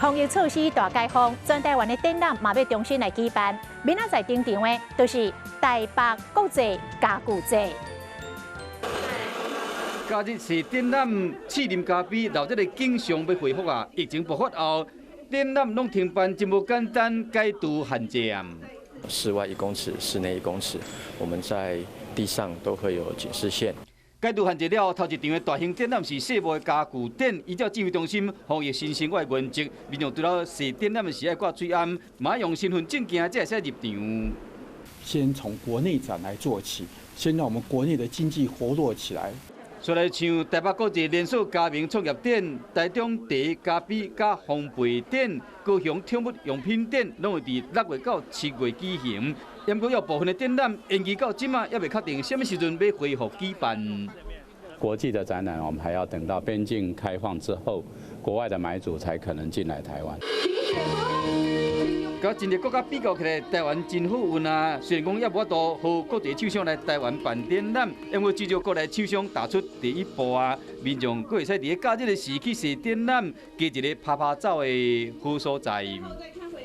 防疫措施大解封，全台灣的展覽嘛欲重新來舉辦。明仔載登場的，就是台北國際家具節。假日是展覽，試啉咖啡，鬧這个景象欲恢復啊！疫情爆發後，展覽攏停辦，真無簡單，解除限制啊！室外1公尺，室內1公尺，我們在地上都會有警示線。解除限制了後，頭一場的大型展覽是世貿的家具展，依照指揮中心防疫新生活原則，民眾除了踅展覽的時愛掛喙罨，嘛用身份證件才會使入場。先從國內展來做起，先讓我們國內的經濟活絡起來。煞來像台北國際連鎖加盟創業展、台中茶咖啡佮烘焙展、高雄寵物用品展，攏會佇6月到7月舉行。不過有部分的展覽延期到這馬，猶未確定啥物時陣欲恢復舉辦。國際的展覽，我們還要等到邊境開放之後，國外的買主才可能進來台灣。佮真濟國家比較起來，台灣真好運啊！雖然講猶無法度予國際廠商來台灣辦展覽，不過至少國內廠商踏出第一步啊！民眾閣會使佇咧假日的時去踅展覽，加一个拍拍照的好所在。